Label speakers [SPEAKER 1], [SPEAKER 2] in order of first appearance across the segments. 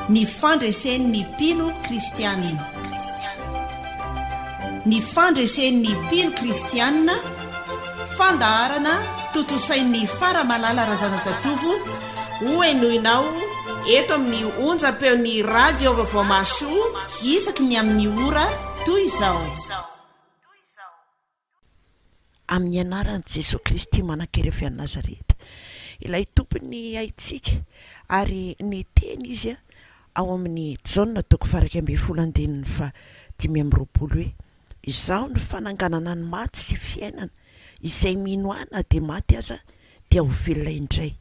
[SPEAKER 1] Ny fandresen'ny mpino kristianina. Ny fandresen'ny mpino kristianina, fandaharana tontosain'i Faramalala Razanajatovo, hohenoinao eto amin'ny onjam-peon'ny Radio Vaovao Mahasoa isaky ny amin'ny ora toy izao.
[SPEAKER 2] Amin'ny anaran'i Jesoa Kristy manan-kery avy any Nazareta, ilay Tompon'ny aintsika, ary niteny Izy ao amin'ny Jaona toko faha-11 andininy faha-25 hoe, Izaho no fananganana ny maty sy fiainana, izay mino Ahy na dia maty aza dia ho velona indray,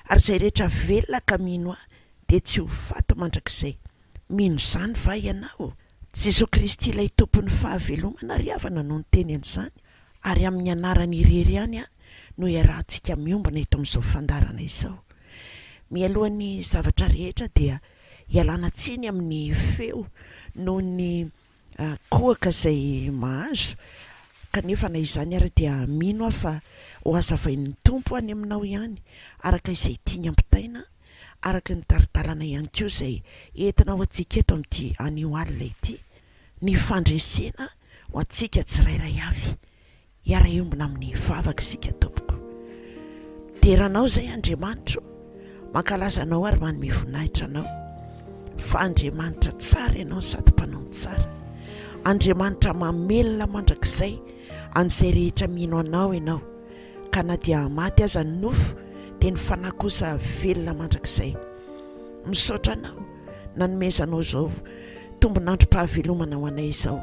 [SPEAKER 2] ary izay rehetra velona ka mino Ahy dia tsy ho faty mandrakizay. Mino izany va ianao? Jesoa Kristy ilay Tompon'ny fahavelomana ry havana no niteny an'izany, ary amin'ny anarany irery ihany no iarahantsika miombona eto amin'izao fandaharana izao. Mialohan'ny zavatra rehetra dia ialana tsiny amin'ny feo noho ny kohaka izay mahazo, kanefa na izany ary dia mino aho fa ho hazavain'ny Tompo any aminao ihany araka izay tiany ampitaina, araka ny tari-dalana ihany koa izay entina ho antsika eto amin'ity anio alina ity, ny fandresena ho antsika tsirairay avy. Hiara-hiombona amin'ny vavaka isika tompoko. Midera Anao izay Andriamanitro, mankalaza Anao ary manome voninahitra Anao. Fa Andriamanitra tsara Ianao sady mpanao ny tsara. Andriamanitra mamelona mandrakizay an'izay rehetra mino Anao Ianao. Ka na dia maty aza ny nofo dia ny fanahy kosa velona mandrakizay. Misaotra Anao nanomezanao izao tombon'androm-pahavelomana ho anay izao.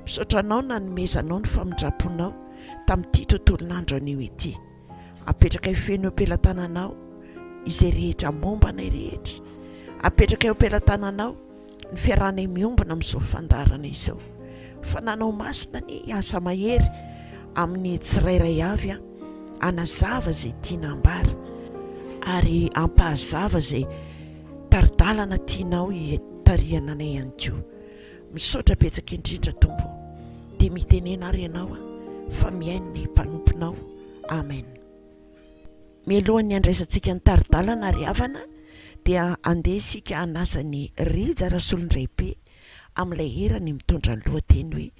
[SPEAKER 2] Misaotra Anao nanomezanao ny famindram-ponao tamin'ity tontolon'andro anio ity. Apetrakay feno eo am-pelatananao izay rehetra momba anay rehetra. Apetrakay eo am-pelatananao ny fiarahanay miombona amin'izao fandaharana izao. Fananao masina anie hiasa mahery amin'ny tsirairay avy hanazava izay tiana ambara ary hampahazava izay tari-dalana tianao hitarihana anay ihany koa. Misaotra betsaka indrindra Tompo o! Dia mitenena ary Ianao fa mihaino ny mpanomponao. Amen. Mialohan'ny handraisantsika ny tari-dalana ry havana dia andeha isika hanasa an'i Rija Rasolondraibe amin'ilay hirany mitondra ny lohateny hoe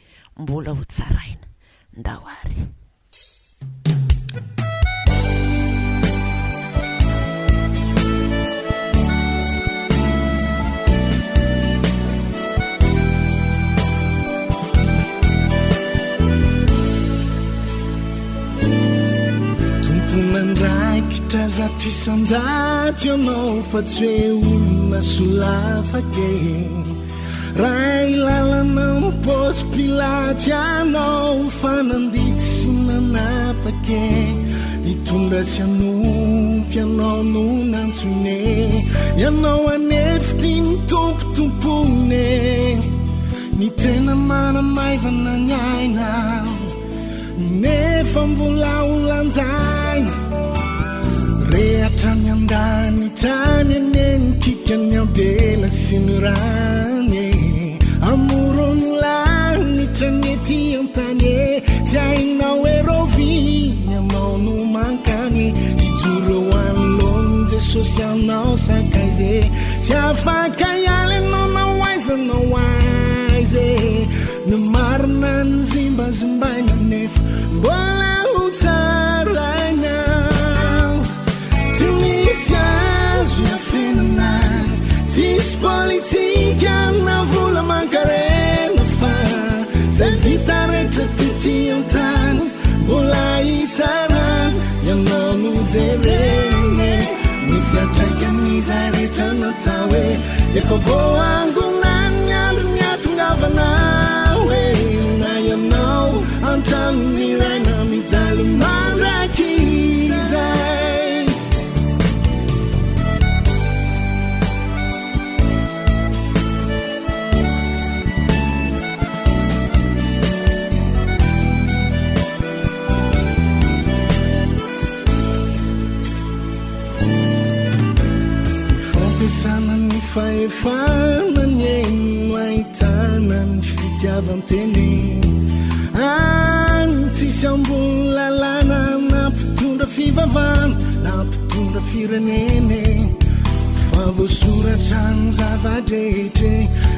[SPEAKER 2] Mbola ho tsaraina. Ndao ary.
[SPEAKER 3] Tompon'andraikitra 100% ianao fa tsy hoe olona solafaka e. Ray lalana am-paosy Pilato ianao fa nandidy sy nanapaka e. Hitondra sy hanompo ianao no nantsoina e. Ianao anefa tian'ny Tompo tompoina e. Ny tena manamaivana ny aina. Nefa mbola ho lanjaina Re hatrany an-danitra any anie ny kikan'ny Abela sy ny rany e Amoron'ny lanitra ny ety an-tany e Tsy hainao hoe raoviana ianao no mankany Hijoro eo anoloan'i Jesosy ianao sakaiza e Tsy afaka hiala ianao na ho aiza na ho aiza e Ny marina no zimbazimbaina nefa mbola ho tsaraina. Tsy misy azo iafenana, tsisy politika na vola aman-karena fa zay vita rehetra tety an-tany mbola hitsarana. Ianao no jerena e, ny fiantraikan'izay rehetra natao e. Efa voaangona ny andro ny hahatongavana hoe na ianao an-tranon'ny ray na mijaly mandrakizay. Ny fampiasana ny fahefana anie no ahitana ny fitiavan-tena e. Any tsisy ambony lalàna na mpitondra fivavahana na mpitondra firenena e. Efa voasoratra ny zava-drehetra e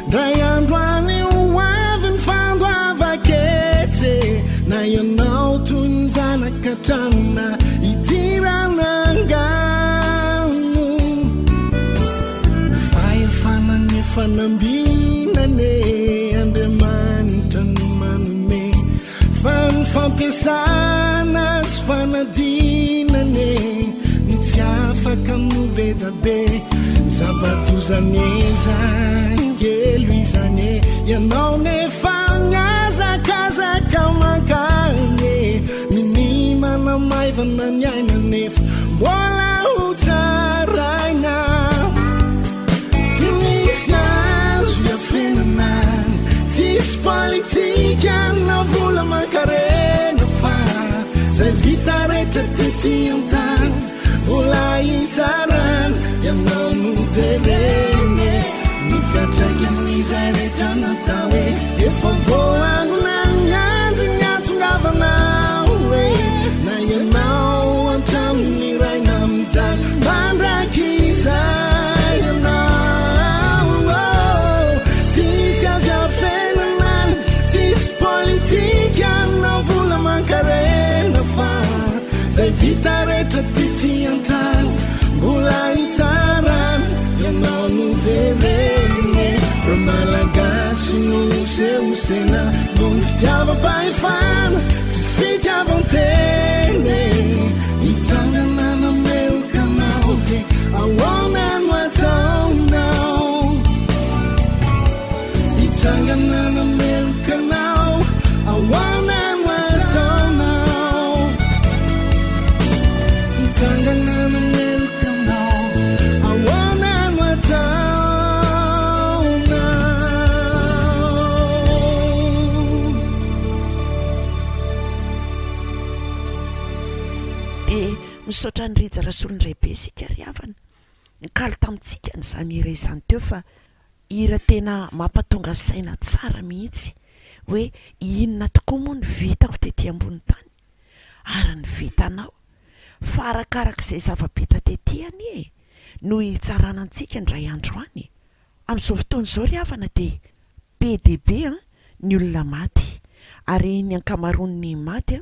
[SPEAKER 3] Ndray andro any ho avy ny fandoavan-ketra e Na ianao toy ny zanaka trano na hidirana angano Ny fahefana ny efa nambinana e Andriamanitra no manome Fa ny fampiasana sy fanadinana e Ny tsy afaka no be da be Zava-doza anie izany helo izany e Ianao nefa mihazakazaka mankany e Minia manamaivana ny aina nefa mbola ho tsaraina Tsy misy azo iafenana Tsisy politika na vola aman-karena Fa zay vita rehetra tety an-tany Mbola hitsarana ianao no jerena e Ny fiantraikan'izay rehetra natao e Efa voaangona ny andro ny hahatongavanao e Na ianao hatramin'ny ray namijaly Mandrakizay ianao oh. Tsisy azo afenina Tsisy politika na vola aman-karena Fa zay vita rehetra tety an-tany Mbola hitsarana ianao no jerena e Reo Malagasy no hosehosena Noho ny fitiavam-pahefana sy fitiavan-tena e Hitsangana nameloka anao e Ahoana no ataonao Hitsangana nameloka anao Ahoana no ataonao Hitsangana nameloka anao Ahoana no ataonao
[SPEAKER 2] Dia misaotra an'i Rija Rasolondraibe isika ry havana. Nikaly tamintsika an'izany hira izany teo fa Hira tena mampatonga saina tsara mihitsy hoe inona tokoa moa ny vitako tety ambony tany ary ny vitanao fa arakarak'izay zava-bita tety anie e no hitsarana antsika indray andro any e! Amin'izao fotoana izao ry havana dia be dia be ny olona maty ary ny ankamaroan'ny maty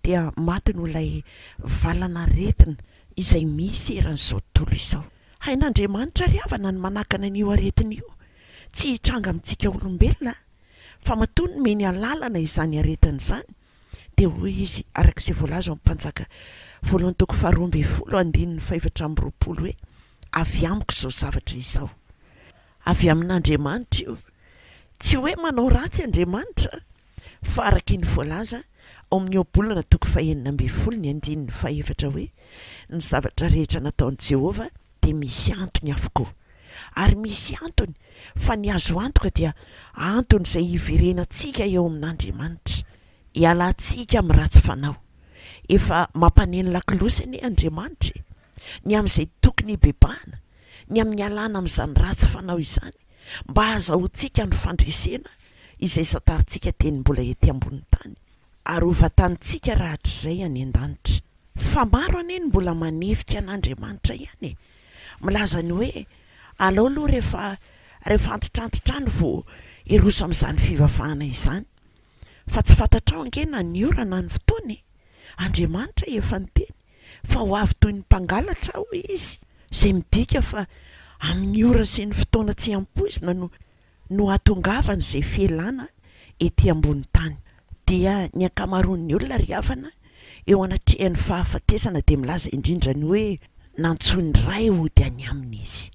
[SPEAKER 2] dia maty noho ilay valan'aretina izay misy eran'izao tontolo izao. Hain'Andriamanitra ry havana ny manakana an'io aretina io tsy hitranga amintsika olombelona fa matoa nomeny alalana izany aretina izany dia hoy izy araka izay voalaza ao amin'ny Mpanjaka voalohany toko faharoa ambinifolo andininy fahefatra ambiroapolo hoe avy amiko izao zavatra izao. Avy amin'Andriamanitra io. Tsy hoe manao ratsy Andriamanitra fa araka iny voalaza ao amin'ny Ohabolana toko fahenina ambinifolo ny andininy fahefatra hoe, Ny zavatra rehetra nataon'i Jehovah dia misy antony avokoa. Ary misy antony, fa ny azo antoka dia antony izay hiverenantsika eo amin'Andriamanitra, hialantsika amin'ny ratsy fanao. Efa mampaneno lakolosy anie Andriamanitra e! Ny amin'izay tokony hibebahana, ny amin'ny hialana amin'izany ratsy fanao izany, mba hahazahoantsika ny fandresena izay santarintsika dieny mbola ety ambony tany, ary ho vantanintsika rahatrizay any an-danitra. Fa maro anie ny mbola manefika an'Andriamanitra ihany e! Milaza ny hoe alao aloha rehefa rehefa antitrantitra any vao hiroso amin'izany fivavahana izany. Fa tsy fantatrao ange na ny ora na ny fotoana e! Andriamanitra efa niteny fa ho avy toy ny mpangalatra aho Izy, izay midika fa amin'ny ora sy ny fotoana tsy ampoizina no no hahatongavany izay fialana ety ambony tany. Dia ny ankamaroan'ny olona ry havana, eo anatrehan'ny fahafatesana dia milaza indrindra ny hoe nantsoin'ny Ray hody any aminy izy.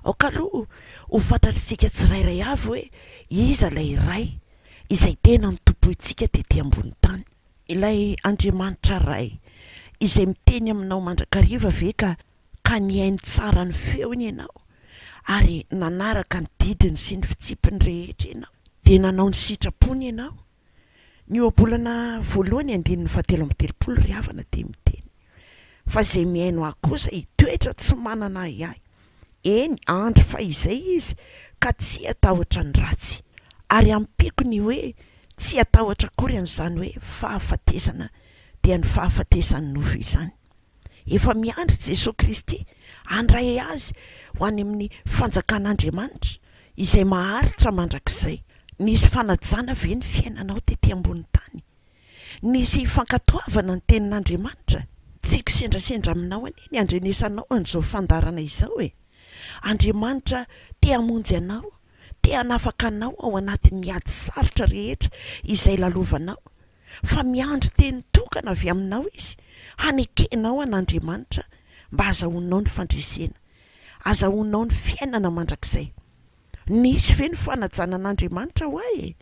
[SPEAKER 2] Aoka aloha ho fantatr'tsika tsirairay avy hoe iza ilay Ray izay tena notompointsika tety ambony tany. Ilay Andriamanitra Ray izay miteny aminao mandrakariva ve ka ka nihaino tsara ny feony ianao ary nanaraka ny didiny sy ny fitsipiny rehetra ianao, dia nanao ny sitrapony ianao? Ny ohabolana voalohany andininy fahatelo ambitelopolo ry havana dia miteny fa izay mihaino ahy kosa hitoetra tsy manana ahiahy, eny andry fahizay izy ka tsy hatahotra ny ratsy. Ary ampiako ny hoe tsy hatahotra akory an'izany hoe fahafatesana dia ny fahafatesan'ny nofo izany. Efa miandry Jesoa Kristy handray azy ho any amin'ny fanjakan'Andriamanitra izay maharitra mandrakizay. Nisy fanajana ve ny fiainanao tety ambony tany? Nisy fankatoavana ny tenin'Andriamanitra? Tsy kisendrasendra aminao anie ny handrenesanao an'izao fandaharana izao e! Andriamanitra te hamonjy anao, te hanafaka anao ao anatin'ny ady sarotra rehetra izay lalovanao, fa miandry teny tokana avy aminao Izy hanekenao an'Andriamanitra mba hazahoanao ny fandresena, hazahoanao ny fiainana mandrakizay. Nisy ve ny fanajana an'Andriamanitra ho ahy e?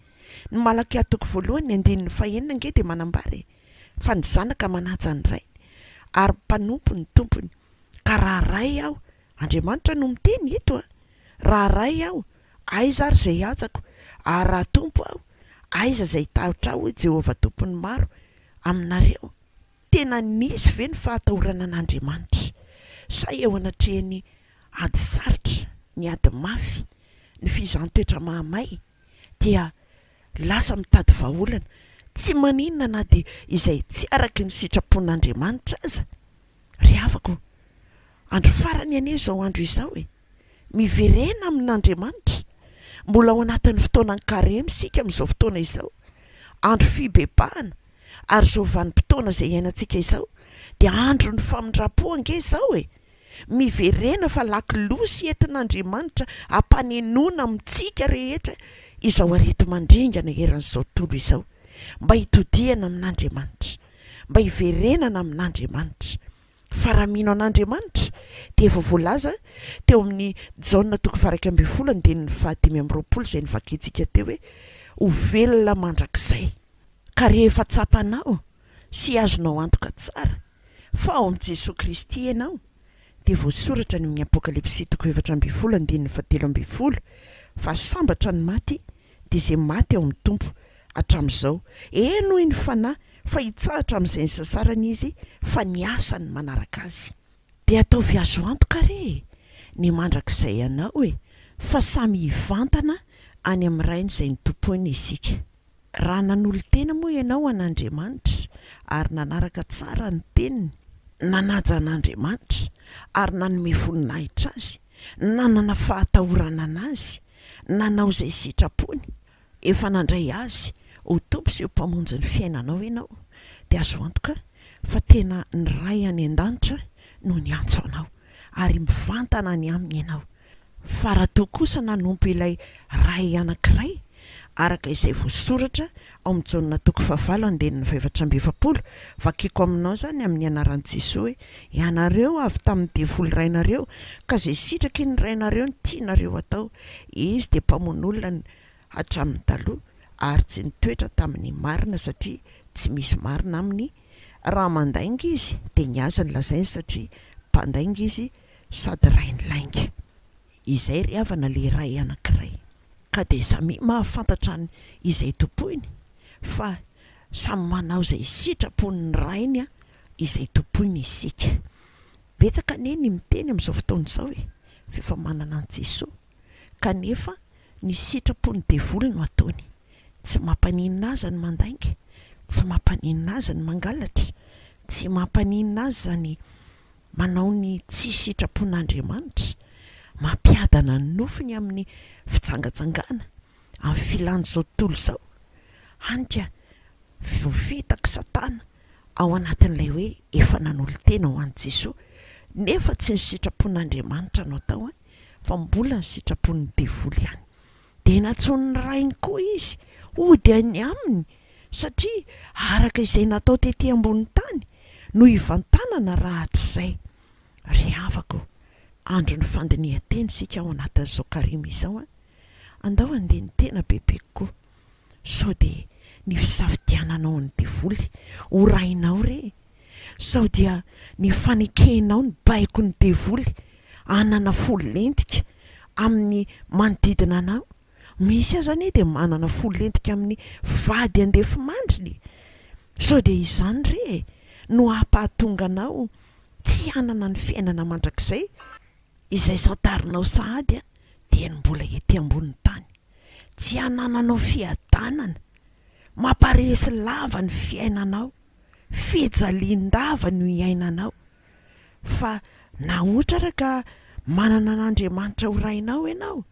[SPEAKER 2] Ny Malakia toko voalohany andininy fahenina ange dia manambara e, fa ny zanaka manaja ny rainy, ary ny mpanompo ny tompony. Ka raha ray aho, Andriamanitra no miteny eto a, raha ray aho, aiza ary izay hajako? Ary raha tompo aho, aiza izay tahotra ahy, hoy Jehovah Tompon'ny maro aminareo? Tena nisy ve ny fahatahorana an'Andriamanitra? Sa eo anatrehan'ny ady sarotra, ny ady mafy, ny fizahan-toetra mahamay, dia lasa mitady vahaolana, tsy maninona na dia izay tsy araky ny sitrapon'Andriamanitra aza? Ry havako ô, andro farany anie izao andro izao e! Miverena amin'Andriamanitra. Mbola ao anatin'ny fotoanan'ny karemy isika amin'izao fotoana izao, andro fibebahana, ary izao vanim-potoana izay iainantsika izao dia andron'ny famindram-po ange izao e! Miverena fa lakolosy entin'Andriamanitra hampanenoana amintsika rehetra izao areti-mandringana eran'izao tontolo izao, mba hitodihana amin'Andriamanitra, mba hiverenana amin'Andriamanitra. Fa raha mino an'Andriamanitra, dia efa voalaza teo amin'ny Jaona toko faha-11 andininy faha-25 izay novakintsika teo hoe, ho velona mandrakizay. Ka rehefa tsapanao sy azonao antoka tsara fa ao amin'i Jesoa Kristy ianao, dia voasoratra any amin'ny Apokalypsy toko 14 andininy faha-13 fa sambatra ny maty dia izay maty ao amin'ny Tompo hatramin'izao. Eny hoy ny Fanahy fa hitsahatra amin'izay nisasarany izy fa ny asany manaraka azy. Dia ataovy azo antoka re e, ny mandrakizay anao e, fa samy hivantana any amin'ny Rainy izay notompoiny isika. Raha nanolo-tena moa ianao ho an'Andriamanitra ary nanaraka tsara ny Teniny, nanaja an'Andriamanitra ary nanome voninahitra Azy, nanana fahatahorana an'Azy, nanao izay sitrapony, efa nandray Azy ho Tompo sy ho Mpamonjy ny fiainanao ianao, dia azo antoka fa tena ny Ray any An-danitra no niantso anao, ary mivantana any Aminy ianao. Fa raha toa kosa nanompo ilay Ray anankiray, araka izay voasoratra ao amin'ny Jaona toko fahavalo andininy faha-44, vakiko aminao izany amin'ny anaran'i Jesoa hoe, Ianareo avy tamin'ny devoly rainareo, ka izay sitraky ny rainareo no tianareo atao. Izy dia mpamono olona hatramin'ny taloha, ary tsy nitoetra tamin'ny marina satria tsy misy marina aminy. Raha mandainga izy, dia ny azy no lazainy satria mpandainga izy sady rain'ny lainga. Izay ry havana le ray anankiray. Ka dia samia mahafantatra ny izay tompoiny fa samy manao izay sitrapon'ny rainy izay tompoiny isika. Betsaka anie ny miteny amin'izao fotoana izao e, f'efa manana an'i Jesoa, kanefa ny sitrapon'ny devoly no ataony. Tsy mampaninona azy ny mandainga, tsy mampaninona azy ny mangalatra, tsy mampaninona azy izany manao ny tsy sitrapon'Andriamanitra, mampiadana ny nofony amin'ny fijangajangana, amin'ny filan'izao tontolo izao, hany ka voafitak'i Satana ao anatin'ilay hoe efa nanolo-tena ho an'i Jesoa, nefa tsy ny sitrapon'Andriamanitra no atao fa mbola ny sitrapon'ny devoly ihany. Dia nantsoin'ny rainy koa izy hody any aminy satria araka izay natao tety ambony tany no hivantanana rahatrizay. Ry havako, andron'ny fandinihan-tena isika ao anatin'izao karemy izao an! Andao handini-tena bebe kokoa. Sao dia ny fisafidiananao ny devoly ho rainao re? Sao dia ny fanekenao ny baikon'ny devoly hanana fo lentika amin'ny manodidina anao? Misy aza anie dia manana fo lentika amin'ny vady andefimandriny e! Sao dia izany re e no hampahatonga anao tsy hanana ny fiainana mandrakizay izay santarinao sahady dieny mbola ety ambonin'ny tany? Tsy hanananao fiadanana, mamparesy lava ny fiainanao, fijalian-dava no iainanao. Fa na ohatra ara ka manana an'Andriamanitra ho Rainao ianao,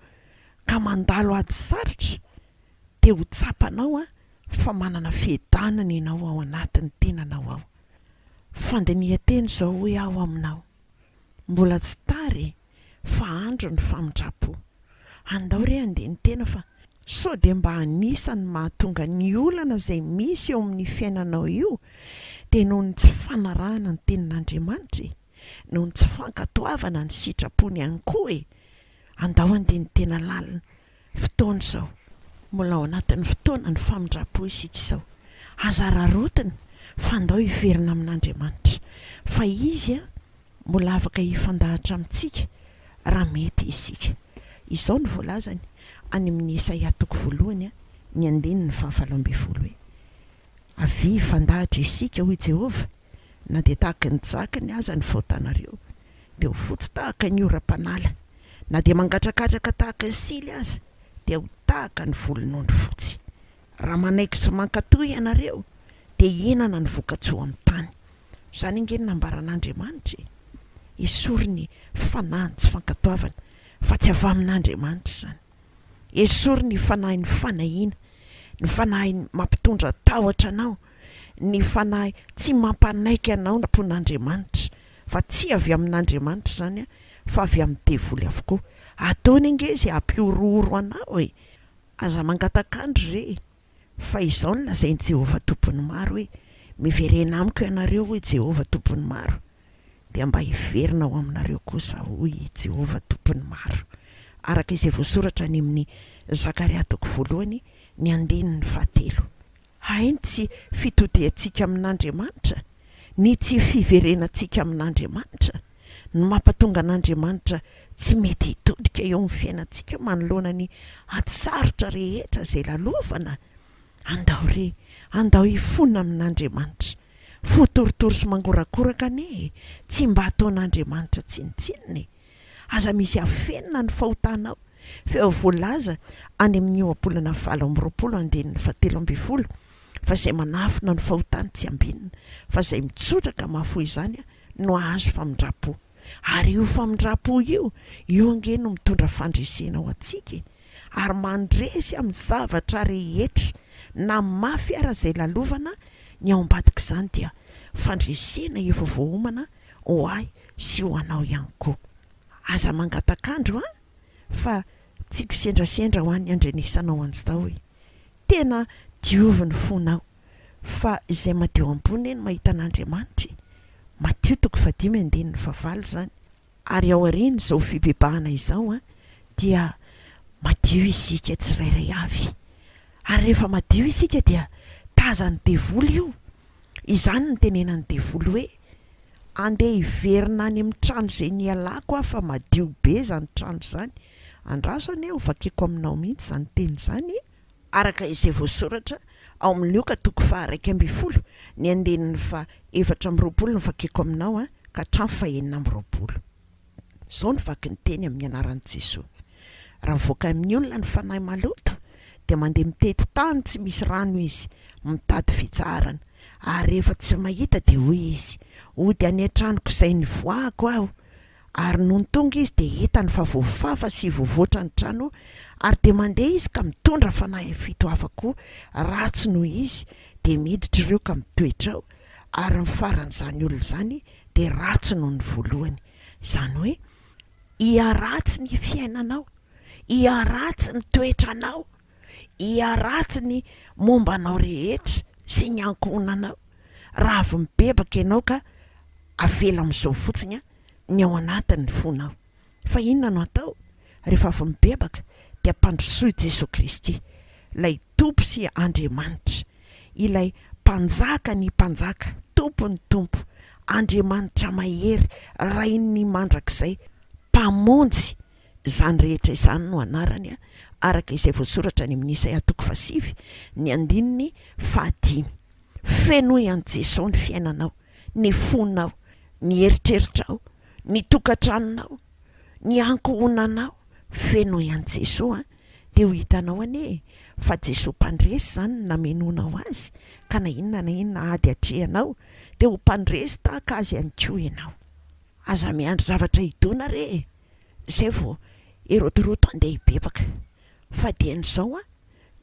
[SPEAKER 2] ka mandalo ady sarotra, dia ho tsapanao fa manana fiadanana ianao ao anatin'ny tenanao ao. Fandinihan-tena izao hoy aho aminao, mbola tsy tara e, fa andro ny famindram-po. Andao re handini-tena fa sao dia mba anisan'ny mahatonga ny olana izay misy eo amin'ny fiainanao io dia noho ny tsy fanarahana ny tenin'Andriamanitra e, noho ny tsy fankatoavana ny sitrapony ihany koa e. Andao handini-tena lalina. Fotoana izao. Mbola ao anatin'ny fotoana ny famindram-po isika izao. Aza araraotina fa andao hiverina amin'Andriamanitra. Fa Izy mbola afaka hifandahatra amintsika raha mety isika. Izao no voalazany any amin'ny Isaia toko voalohany ny andininy fahavalo ambinifolo hoe, Avia hifandahatra isika, hoy Jehovah, na dia tahaka ny jakiny aza ny fahotanareo, dia ho fotsy tahaka ny oram-panala, na dia mangatrakatraka tahaka ny sily aza, dia ho tahaka ny volon'ondry fotsy. Raha manaiky sy mankatò ianareo, dia hihinana ny voka-tsoa amin'ny tany. Izany ange no nambaran'Andriamanitra e! Esory ny fanahin'ny tsy fankatoavana, fa tsy avy amin'Andriamanitra izany. Esory ny fanahin'ny fanahiana, ny fanahy mampitondra tahotra anao, ny fanahy tsy mampanaiky anao ny sitrapon'Andriamanitra, fa tsy avy amin'Andriamanitra izany fa avy amin'ny devoly avokoa. Ataony ange izay hampihorohoro anao e! Aza mangatak'andro re e! Fa izao no lazain'i Jehovah Tompon'ny maro hoe, Miverena amiko ianareo, hoy Jehovah Tompon'ny maro, dia mba hiverina ho aminareo kosa aho, hoy i Jehovah Tompon'ny maro. Araka izay voasoratra any amin'ny Zakaria toko voalohany, ny andininy fahatelo. Hay ny tsy fitodihantsika amin'Andriamanitra, ny tsy fiverenantsika amin'Andriamanitra, no mampatonga an'Andriamanitra tsy mety hitodika eo amin'ny fiainantsika manoloana ny ady sarotra rehetra izay lalovana. Andao re, andao hifona amin'Andriamanitra. Fo torotoro sy mangorakoraka anie e, tsy mba ataon'Andriamanitra tsinontsinona e. Aza misy afenina ny fahotanao, fa eo voalaza any amin'ny ohabolana 28 andininy fahatelo ambinifolo fa izay manafina ny fahotany tsy ambinina, fa izay mitsotra ka mahafoy izany no hahazo famindram-po. Ary io famindram-po io, io ange no mitondra fandresena ho antsika e! Ary mandresy amin'ny zavatra rehetra, na mafy ara izay lalovana, ny ao ambadik'izany dia fandresena efa voaomana ho ahy sy ho anao ihany koa. Aza mangatak'andro an! Fa tsy kisendrasendra ho an'ny andrenesanao an'izao e! Tena diovy ny fonao, fa izay madio am-po anie no mahita an'Andriamanitra e! Matio toko fahadimy andininy fahavalo izany. Ary aorian'izao fibebahana izao dia madio isika tsirairay avy. Ary rehefa madio isika dia tazan'ny devoly io. Izany no tenenan'ny devoly hoe, Andeha hiverina any amin'ny trano izay nialako aho fa madio be izany trano izany. Andraso anie ho vakiko aminao mihitsy izany teny izany e! Araka izay voasoratra ao amin'ny Lioka toko faha-11, ny andininy faha-24 no vakiko aminao an, ka hatramin'ny faha-26. Izao no vaky ny teny amin'ny anaran'i Jesoa, Raha mivoaka amin'ny olona ny fanahy maloto, dia mandeha mitety tany tsy misy rano izy, mitady fitsaharana. Ary rehefa tsy mahita dia hoy izy, Hody any an-tranoko izay nivoahako aho. Ary nony tonga izy dia hitany fa voafafa sy voavoatra ny trano, ary dia mandeha izy ka mitondra fanahy fito hafa koa ratsy noho izy, dia miditra ireo ka mitoetra ao, ary ny faran'izany olona izany dia ratsy noho ny voalohany. Izany hoe, hiharatsy ny fiainanao, hiharatsy ny toetranao, hiharatsy ny momba anao rehetra sy ny ankohonanao, raha avy mibebaka ianao ka avela amin'izao fotsiny ny ao anatin'ny fonao. Fa inona no atao rehefa avy mibebaka? Dia ampandrosoy Jesoa Kristy, ilay Tompo sy Andriamanitra, ilay Mpanjaka ny mpanjaka, Tompon'ny tompo, Andriamanitra mahery, Rain'ny mandrakizay, Mpamonjy, izany rehetra izany no anarany, araka izay voasoratra any amin'ny Isaia toko fahasivy, ny andininy fahadimy. Fenoy an'i Jesoa ny fiainanao. ny fonao, ny eritreritrao, ny tokantranonao, ny ankohonanao, fenoy an'i Jesoa dia ho hitanao anie e, fa Jesoa mpandresy izany no namenoanao azy ka na inona na inona ady atrehanao dia ho mpandresy tahaka azy ihany koa ianao. Aza miandry zavatra hidona re e! Izay vao hirotoroto handeha hibebaka. Fa dieny izao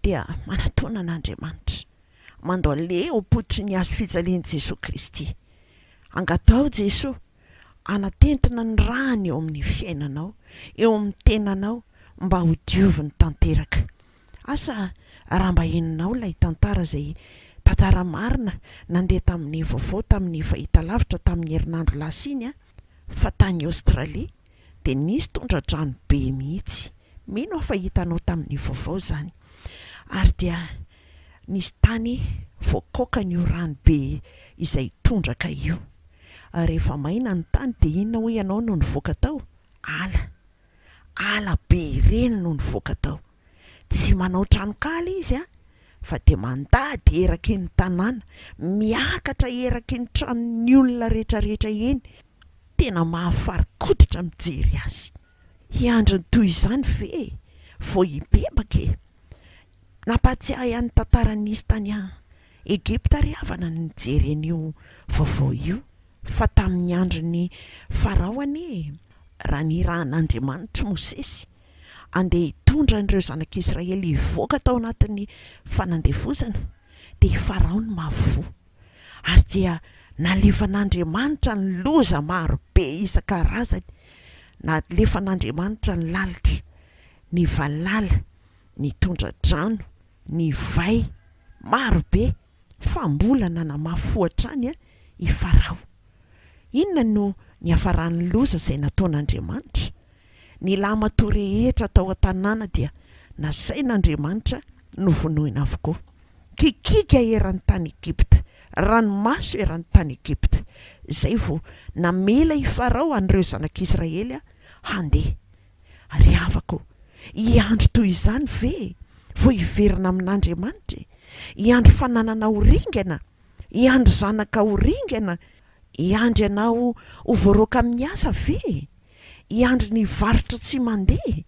[SPEAKER 2] dia manatona an'Andriamanitra. Mandohalea eo am-pototry ny hazo fijalian'i Jesoa Kristy. Angataho Jesoa hanatentina ny rany eo amin'ny fiainanao, eo amin'ny tenanao mba ho dioviny tanteraka. Asa raha mba henonao ilay tantara izay tantara marina nandeha tamin'ny vaovao tamin'ny fahitalavitra tamin'ny herinandro lasa iny fa tany Aostralia dia nisy tondra-drano be mihitsy. Mino aho fa hitanao tamin'ny vaovao izany. Ary dia nisy tany voakaokan'io rano be izay tondraka io. Rehefa maina ny tany dia inona hoy ianao no nivoaka tao? Ala. Ala be ireny no nivoaka tao. Tsy manao tranonkala izy an, fa dia mandady eraky ny tanàna, miakatra eraky ny tranon'ny olona rehetrarehetra eny. Tena mahafarin-koditra mijery azy. Hiandry ny toy izany ve e, vao hibebaka e? Nampahatsiahy ahy ny tantara nisy tany Egypta ry havana ny nijery an'io vaovao io. Fa tamin'ny andron'i Farao anie, raha nirahan'Andriamanitra Mosesy handeha hitondra an'ireo zanak'Israely hivoaka tao anatin'ny fanandevozana, dia i Farao no mafy fo. Ary dia nalefan'Andriamanitra ny loza maro be isan-karazany, nalefan'Andriamanitra ny lalitra, ny valala, ny tondra-drano, ny vay, maro be, fa mbola nanamafy fo hatrany i Farao. Inona no niafaran'ny loza izay nataon'Andriamanitra? Ny lahimatoa rehetra tao an-tanàna dia nasain'Andriamanitra novonoina avokoa. Kikiaka eran'ny tany Egypta, ranomaso eran'ny tany Egypta. Izay vao namela i Farao an'ireo zanak'Israely handeha. Ry havako, hiandry toy izany ve vao hiverina amin'Andriamanitra e? Hiandry fananana ho ringana? Hiandry zanaka ho ringana? Hiandry anao ho voaroaka amin'ny asa ve e? Hiandry ny varotra tsy mandeha?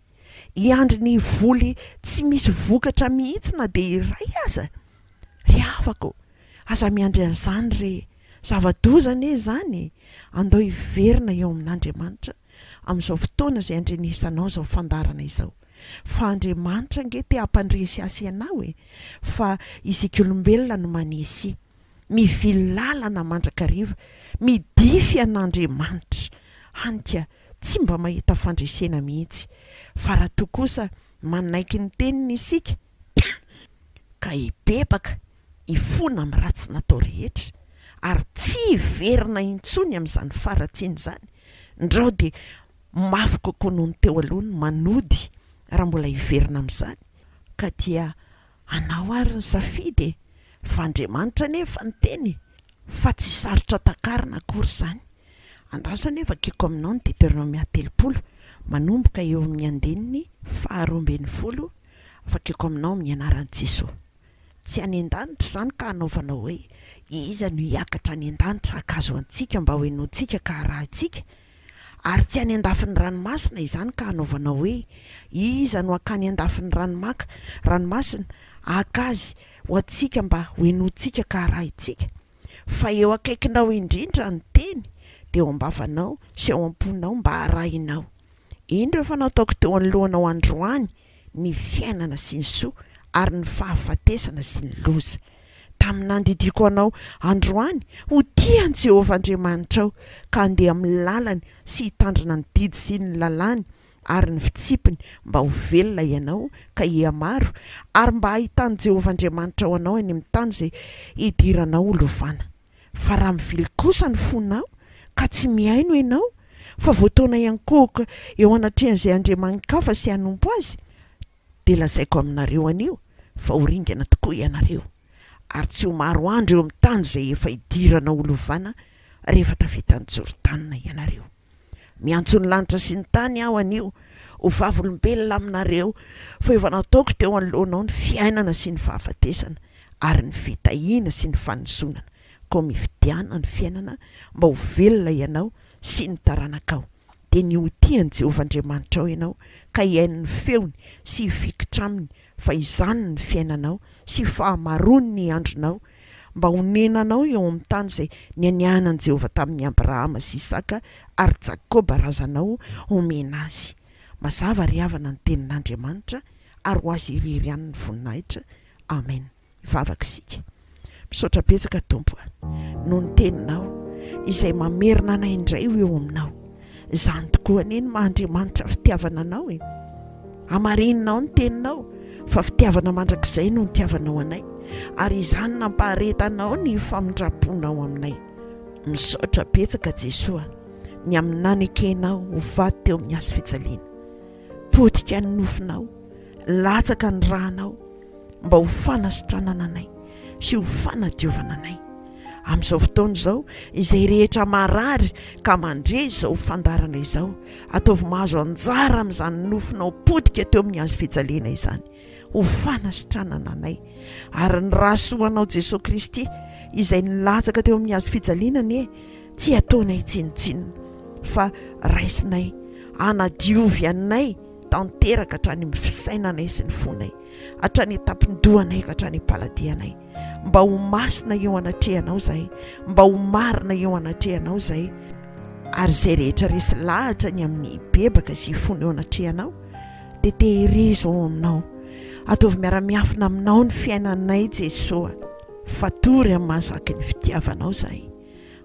[SPEAKER 2] Hiandry ny voly tsy misy vokatra mihitsy na dia iray aza? Ry havako, aza miandry an'izany re! Zava-doza anie izany e! Andao hiverina eo amin'Andriamanitra amin'izao fotoana izay andrenesanao izao fandaharana izao. Fa Andriamanitra ange te hampandresy ahy sy ianao e! Fa isika olombelona no manesy. Mivily lalana mandrakariva, midify an'Andriamanitra. Hany ka tsy mba mahita fandresena mihitsy. Fa raha toa kosa manaiky ny teniny isika, ka hibebaka, hifona amin'ny ratsy natao rehetra, ary tsy hiverina intsony amin'izany faharatsiana izany, ndrao dia mafy kokoa noho ny teo aloha ny manody raha mbola hiverina amin'izany, ka dia anao ary ny safidy e! Fa Andriamanitra anie efa niteny fa tsy sarotra takarina akory izany. Andraso anie vakiko aminao ny Deteronomia 30, manomboka eo amin'ny andininy faha-12, vakiko aminao amin'ny anaran'i Jesoa. Tsy any an-danitra izany ka hanaovanao hoe, Iza no hiakatra any an-danitra haka azy ho antsika mba hohenointsika ka harahintsika? Ary tsy any an-dafin'ny ranomasina izany ka hanaovanao hoe, Iza no hankany an-dafin'ny ranomaka, ranomasina, haka azy ho antsika mba hohenointsika ka harahintsika? Fa eo akaikinao indrindra ny teny, dia eo am-bavanao sy ao am-ponao mba harahinao. Indro efa nataoko teo anoloanao androany ny fiainana sy ny soa ary ny fahafatesana sy ny loza. Tamin'ny nandidiako anao androany ho tia an'i Jehovah Andriamanitrao ka handeha amin'ny lalany sy hitandrina ny didy sy ny lalàny ary ny fitsipiny mba ho velona ianao ka hihamaro ary mba hahitan'i Jehovah Andriamanitrao anao any amin'ny tany izay hidiranao ho lovana. Fa raha mivily kosa ny fonao ka tsy mihaino ianao, fa voataona hiankohoka eo anatrehan'izay andriamani-kafa sy hanompo azy, dia lazaiko aminareo anio fa ho ringana tokoa ianareo, ary tsy ho maro andro eo amin'ny tany izay efa hidiranao ho lovana rehefa tafita an'i Jordana ianareo. Miantso ny lanitra sy ny tany aho anio ho vavolombelona aminareo fa efa nataoko teo anoloanao ny fiainana sy ny fahafatesana ary ny fitahiana sy ny fanozonana, koa mifidiana ny fiainana mba ho velona ianao sy ny taranakao, dia ny ho tia an'i Jehovah Andriamanitrao ianao ka hihaino ny feony sy hifikitra aminy, fa izany ny fiainanao sy fahamaroan'ny andronao, mba honenanao eo amin'ny tany izay nianianan'i Jehovah tamin'i Abrahama sy Isaka. ary Jakoba razanao homena azy. Mazava ry havana ny tenin'Andriamanitra ary ho azy irery ihany ny voninahitra. Amen. Hivavaka isika. Misaotra betsaka Tompo a, noho ny teninao izay mamerina anay indray ho eo aminao. Izany tokoa anie ny maha Andriamanitra fitiavana anao e. Hamarininao ny teninao fa fitiavana mandrakizay no nitiavanao anay ary izany nampaharetanao ny famindram-ponao aminay. Misaotra betsaka Jesoa ny amin'ny nanekenao ho faty teo amin'ny hazo fijaliana. Potika ny nofonao, latsaka ny rànao mba ho fanasitranana anay sy ho fanadiovana anay. Amin'izao fotoana izao, izay rehetra marary ka mandre izao fandaharana izao, ataovy mahazo anjara amin'izany nofonao potika teo amin'ny hazo fijaliana izany, ho fanasitranana anay. Ary ny rà soanao Jesoa Kristy, izay nilatsaka teo amin'ny hazo fijaliana anie, tsy ataonay tsinontsinona, fa raisinay, hanadiovy anay tanteraka hatrany amin'ny fisainanay sy ny fonay, hatrany an-tampon-dohanay ka hatrany am-paladianay. Mba ho masina eo anatrehanao izahay, mba ho marina eo anatrehanao izahay, ary izay rehetra resy lahatra ny amin'ny hibebaka sy hifona eo anatrehanao dia tehirizo ao aminao. Ataovy miara-miafina aminao ny fiainanay Jesoa. Fatory amin'ny mahazaky ny fitiavanao izahay,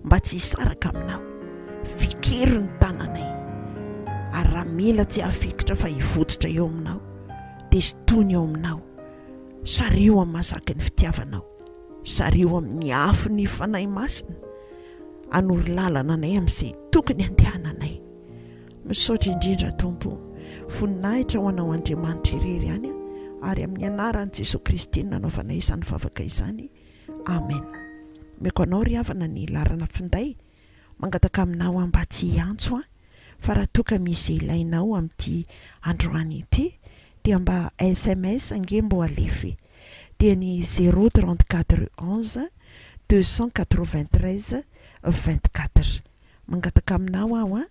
[SPEAKER 2] mba tsy hisaraka aminao. Fikiro ny tananay, ary raha mila tsy hahafikitra fa hivototra eo aminao, dia sintono eo aminao. Sariho amin'ny mahazaky ny fitiavanao. Sariho amin'ny afon'ny Fanahy Masina. Hanoro lalana anay amin'izay tokony handehananay. Misaotra indrindra Tompo o. Voninahitra ho Anao Andriamanitra irery ihany ary amin'ny anaran'i Jesoa Kristy no nanaovanay izany vavaka izany. Amen. Omeko anao ry havana ny laharana finday. Mangataka aminao aho mba tsy hiantso ahy fa raha toa ka misy ilainao amin'ity androany ity dia mba sms ange mbo alefa e! Dia ny zéro 34 11 293 24. Mangataka aminao aho an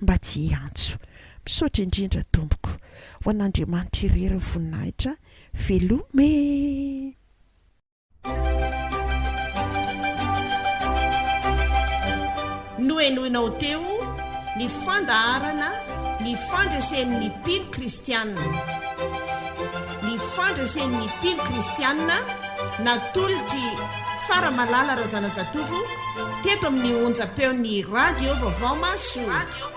[SPEAKER 2] mba tsy hiantso. Misaotra indrindra tompoko. Ho an'Andriamanitra irery ny voninahitra. Veloma e!
[SPEAKER 1] Nohenoinao teo ny fandaharana Ny fandresen'ny mpino kristiana. Ny fandresen'ny mpino kristiana natolotr'i Faramalala Razanajatovo teto amin'ny onjam-peon'ny Radio Vaovao Mahasoa.